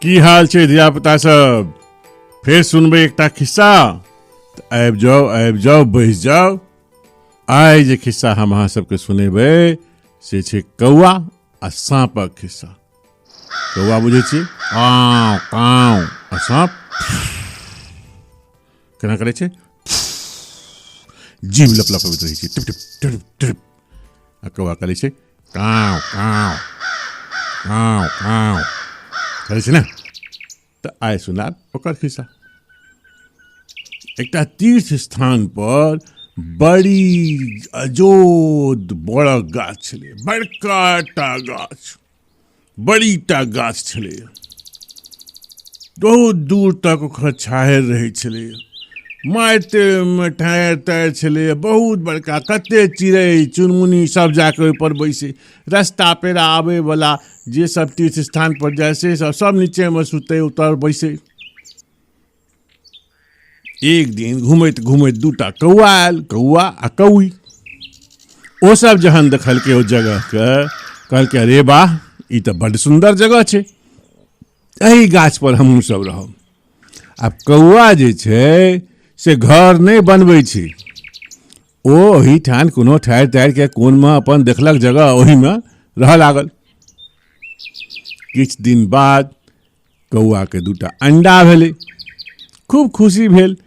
की हाल छै धियापुता सब? फेर सुनबै एकटा खिस्सा? तऽ आबि जाउ, आबि जाउ, बैस जाउ। आइ जे खिस्सा हम अहाँ सबके सुनेबै से छै कौआ आ साँपक खिस्सा। कौआ बुझै छियै, काँव काँव, आ साँप केना करै छै? जीभ लपलपबैत रहै छै, टिप टिप टिप टिप, आ कौआ करै छै काँव काँव काँव काँव करै छै ने। तऽ आइ सुनाब ओकर खिस्सा। एकटा तीर्थ स्थान पर बड़ी अजोध बड़ गाछ छलै, बड़का टा गाछ, बड़ी टा गाछ छलै, बहुत दूर तक ओकर छाहरि रहै छलै, माटिमे ठाढ़ि ताढ़ि छलै, बहुत बड़का। कते चिड़ै चुनमुनी सब जाके ओहिपर बैसै, रस्ता पेरा आबैवला जे सब तीर्थ स्थान पर जाय से सब सब नीचेमे सुतै, उतर बैसै। एक दिन घुमैत घुमैत दूटा कौआ आयल, कौआ आ कौई। ओ सब जहन देखलकै ओ जगहके, कहलकै अरे वाह, ई तऽ बड्ड सुन्दर जगह छै, एहि गाछ पर हमहूँ सब रहब। आब कौआ जे छै से घर नहि बनबै छै, ओ ओहिठाम कोनो ठाढ़ि ताढ़िके कोनमे अपन देखलक जगह, ओहिमे रहऽ लागल। किछु दिन बाद कौआके दूटा अंडा भेलै, खूब खुशी भेल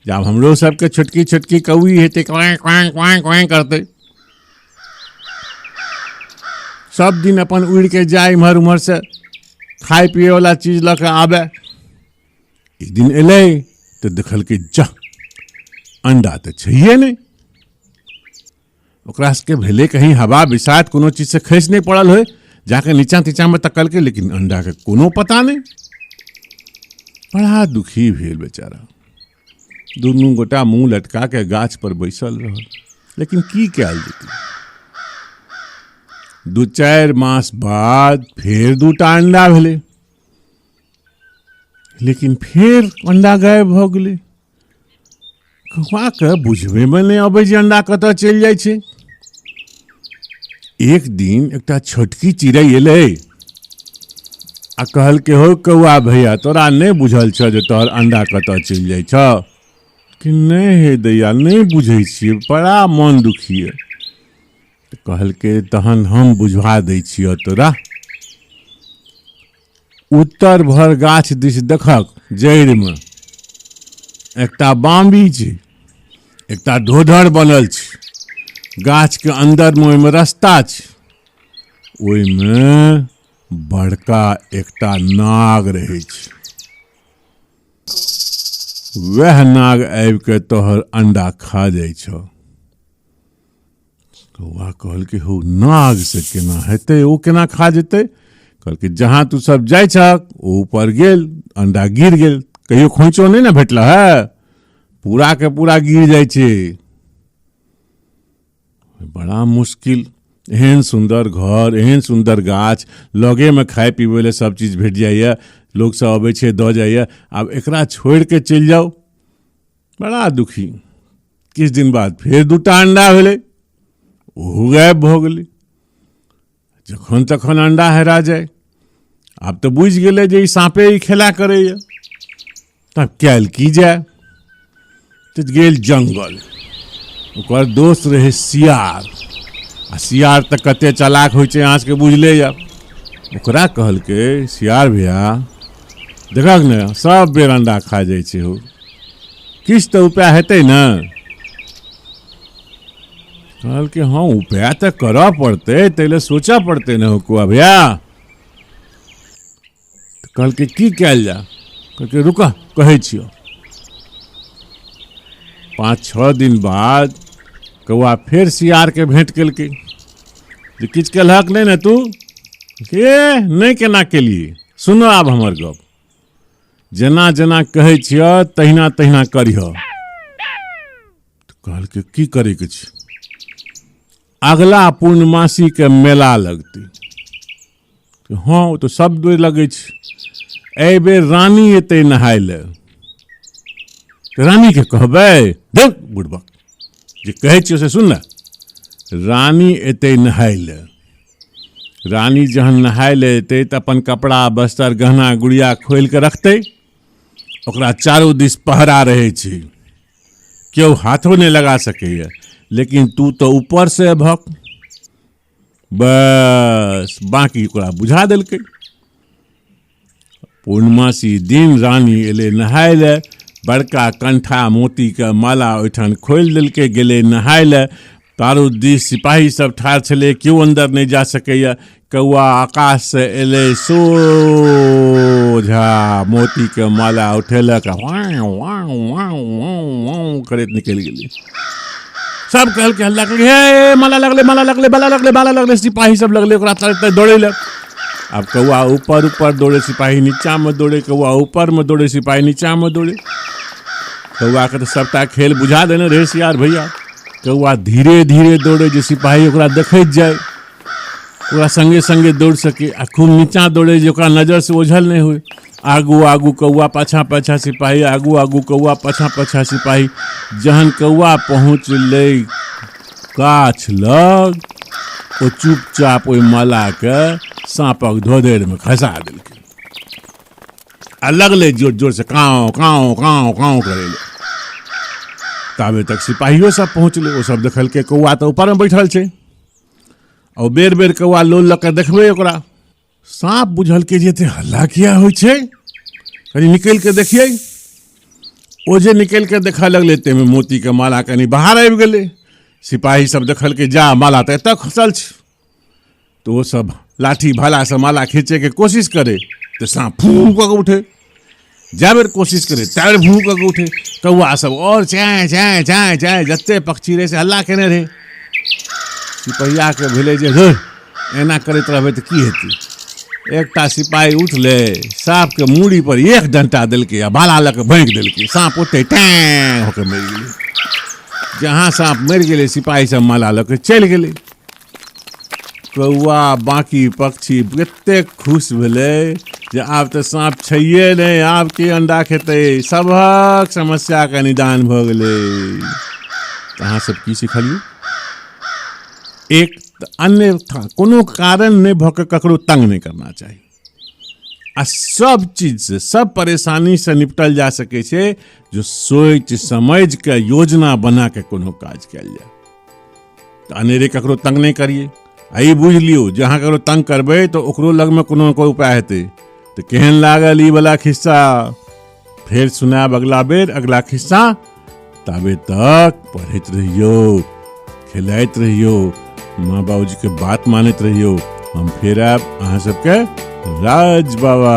जे आब हमरो सबके छोटकी छोटकी कौई हेतै, क्वां क्वां क्वां क्वां करतै। सब दिन अपन उड़ि के जाय इम्हर उम्हर से खाय पिए वाला चीज लऽ के आबे। एक दिन एलै तऽ देखलकै जा, अंडा तऽ छैहे नहि। ओकरा सबके भेलै कहीं हवा बिसात कोनो चीज से खसि नहि पड़ल होय, जाके नीचा तीचामे तकलकै, लेकिन अंडाके कोनो पता नहि। बड़ा दुखी भेल बेचारा। दुनू गोटा मुँह लटका के गाछ पर बैसल रहल, लेकिन की कयल जेतै। 2-4 मास बाद फेर दूटा अंडा भेलै, लेकिन फेर अंडा गायब भऽ गेलै। कौआके बुझबेमे नहि अबै जे अंडा कतऽ चलि जाइ छै। एक दिन एकटा छोटकी चिड़ै एलै आ कहलकै, हो कौआ भैया, तोरा नहि बुझल छौ जे तोहर अंडा कतऽ चलि जाइ छौ? कि नहि हे दैया, नहि बुझै छियै, बड़ा मन दुखी यऽ। तऽ कहलकै, तहन हम बुझवा दै छियौ तोरा। उत्तर भर गाछ दिस देखक, जड़िमे एकटा बाम्बी छै, एकटा ढोढर बनल छै, गाछके अन्दरमे ओहिमे रस्ता छै, ओहिमे बड़का एकटा नाग रहै छै। वएह नाग आबि कऽ तोहर अंडा खा जाइ छौ। कौआ कहलकै, हौ नाग से केना हेतै, ओ केना खा जेतै? कहलकै, जहाँ तू सब जाइ छक ओ ऊपर गेल, अंडा गिर गेल, कहियो खोइचो नहि ने भेटल है, पूरा के पूरा गिर जाइ छै। बड़ा मुश्किल, एहन सुन्दर घर, एहन सुन्दर गाछ, लगेमे खाय पीबै लए सब चीज भेट जाइए, लोक सब अबै छै दऽ जाइए, आब एकरा छोड़ि के चलि जाउ, बड़ा दुखी। किछु दिन बाद फेर दूटा अंडा भेलै, ओहो गायब भऽ गेलै। जखन तखन अंडा हेरा जाय। आब तऽ बुझि गेलै जे ई साँपे ई खेला करैए, तब कयल की जाय? तऽ गेल जंगल। ओकर दोस्त रहै सियार, आ सियार तऽ कते चालाक होइ छै अहाँ सबके बुझले यऽ। ओकरा कहलकै, सियार भैया देखक ने, सब बेर अंडा खा जाइ छै हो, किछु तऽ उपाय हेतै ने? कहलकै, हँ उपाय तऽ करऽ पड़तै, ताहि लए सोचऽ पड़तै ने हो कौआ भैया। तऽ कहलकै, की कयल जाय? कहलकै, रुकऽ कहै छियौ। 5-6 दिन बाद कौआ फेर सियारके भेंट केलकै जे किछु केलहक नहि ने तू? ए नहि, केना केलियै? सुनो आब हमर गप, जेना जेना कहै छियह तहिना तहिना करिह। कहलकै, की करैके छै? अगला पूर्णमासीके मेला लगतै। हँ ओ तऽ सब बेर लगै छै, एहि बेर रानी एतै नहाय लए, रानीके कहबै। देख बुढ़बक, जे कहै छियौ से सुन ने। रानी एतै नहाय लए, रानी जहन नहाय लए एतै तऽ अपन कपड़ा बस्तर गहना गुड़िया खोलि कऽ रखतै। ओकरा चारू दिस पहरा रहै छै, केओ हाथो नहि लगा सकैए, लेकिन तू तऽ ऊपरसँ अयबहक। बस बाँकी ओकरा बुझा देलकै। पूर्णमासी दिन रानी एलै नहाय लए, बड़का कंठा मोतीके माला ओहिठाम खोलि देलकै, गेलै नहाय लए। चारू दिस सिपाही सब ठाढ़ छलै, केओ अन्दर नहि जा सकैए। कौआ आकाशसँ एलै, सोझा मोतीके माला उठेलक, वाँ वाँ वाँ वाँ वाँ करैत निकलि गेलै। सब कहलकै, हल्ला केलकै, हे माला लगलै, माला लगलै, माला लगलै, माला लगलै। सिपाही सब लगलै ओकरा तर दौड़ै लए। आब कौआ ऊपर ऊपर दौड़े, सिपाही नीचाँमे दौड़े, कौआ ऊपरमे दौड़े, सिपाही नीचाँमे दौड़े। कौआके तऽ सबटा खेल बुझा देने रहै सियार भैया। कौआ धीरे धीरे दौड़े जे सिपाही ओकरा देखैत जाय, ओकरा संगे संगे दौड़ सके, आ खूब नीचाँ दौड़े जे ओकरा नजरसँ ओझल नहि होइ। आगू आगू कौआ, पाछाँ पाछाँ सिपाही, आगू आगू कौआ, पाछाँ पाछाँ सिपाही। जहन कौआ पहुँचलै गाछ लग, ओ चुपचाप ओहि मालाके साँपक धोधरिमे खसा देलकै आ लगलै जोर जोरसँ काँव काँव काँव काँव करै लए। ताबे तक सिपाहियो सब पहुँचलै। ओ सब देखलकै कौआ तऽ ऊपरमे बैठल छै, आ ओ बेर बेर कौआ लोल लऽ कऽ देखबै ओकरा। साँप बुझलकै जे एते हल्ला किया होइ छै, कनि निकलि कऽ देखियै। ओ जे निकलि कऽ देखऽ लगलै ताहिमे मोतीके माला कनि बाहर आबि गेलै। सिपाही सब देखलकै जा माला तऽ एतऽ खसल छै, तऽ ओ सब लाठी भालासँ माला खींचैके कोशिश करै तऽ साँप फू कऽ कऽ उठै, जए बेर कोशिश करै तए बेर फू कऽ कऽ उठै। कौआ सब आओर चैं चैं चैं चैं जते पक्षी रहै से हल्ला केने रहै। सिपहियाके भेलै जे धुर, एना करैत रहबै तऽ की हेतै। एकटा सिपाही उठलै, साँपके मूड़ी पर एक डंटा देलकै आ भाला लऽ कऽ भोंकि देलकै। साँप ओतै टैं होके मरि गेलै। जहाँ साँप मरि गेलै सिपाही सब माला लऽ कऽ चलि गेलै। कौआ बाँकी पक्षी एतेक खुश भेलै जे आब तऽ साँप छैहे नहि, आब के अंडा खेतै, सभक समस्याके निदान भऽ गेलै। तऽ अहाँ सब की सिखलियै? एक तऽ अन्यथा कोनो कारण नहि भऽ कऽ ककरो तंग नहि करना चाही, आ सब चीजसँ सब परेशानीसँ निपटल जा सकै छै जो सोचि समझि कऽ योजना बना कऽ कोनो काज कयल जाय। तऽ अनेरे ककरो तंग नहि करियै, आ ई बुझि लियौ जे अहाँ ककरो तंग करबै तऽ ओकरो लगमे कोनो ने कोनो उपाय हेतै। तऽ केहन लागल ई वला खिस्सा? फेर सुनायब अगला बेर अगला खिस्सा। ताबे तक पढ़ैत रहियौ, खेलाइत रहियौ, माँ बाबूजीके बात मानैत रहियौ। हम फेर आयब अहाँ सबके राज बाबा।